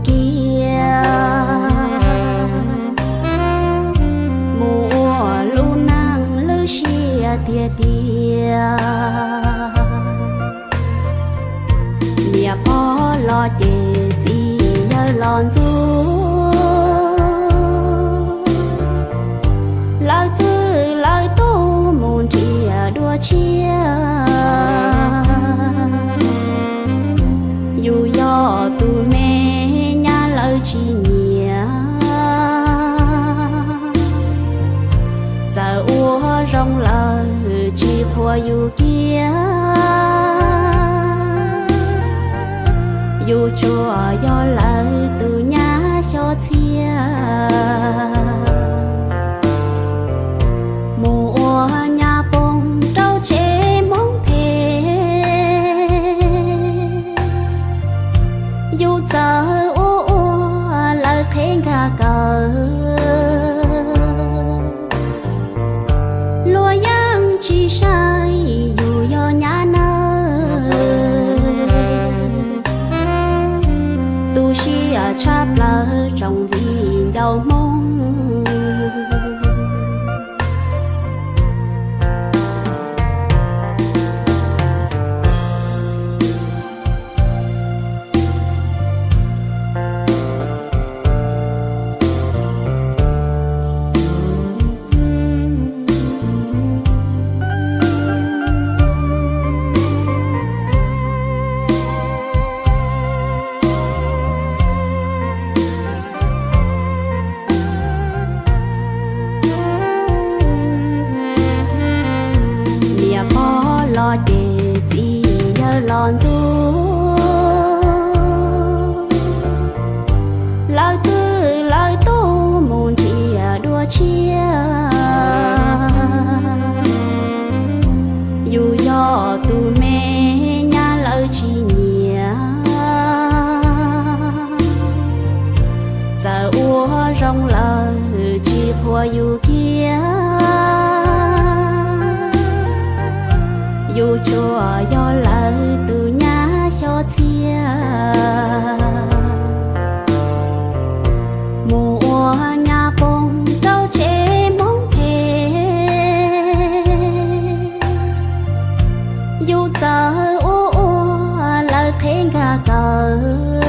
kiag mus ua lub neej lub siab tiag tiag. Niam pog los ces txiv yawg los ntxub, lawv txwj lawv tub mus nrhiav dua tshiab. Yus yog tus me nyab lawv tsis nyiam, txawm ua zoo lawv tsis qhuas yus kiag. Yus tsuas yog lawv tus nyab xyob txhiab, mus ua nyab pog rau tsev Hmoob phem. Yus txawm ua ua lawv qhev nkag kawg, luag yeej tsis saib yus yog nyab nawb. Tu siab tshaj plaws tsoom viv ncaus Hmoob. Niam pog los ces txiv yawg los ntxub, lawv txwj lawv tub mus nrhiav dua tshiab. Yus yog tus me nyab lawv tsis nyiam, txawm ua zoo lawv tsis qhuas yus kiag. Yus tsuas yog lawv tus nyab xyob txhiab, mus ua nyab pog rau tsev Hmoob phem. Yus txawm ua ua lawv qhev nkag kawg,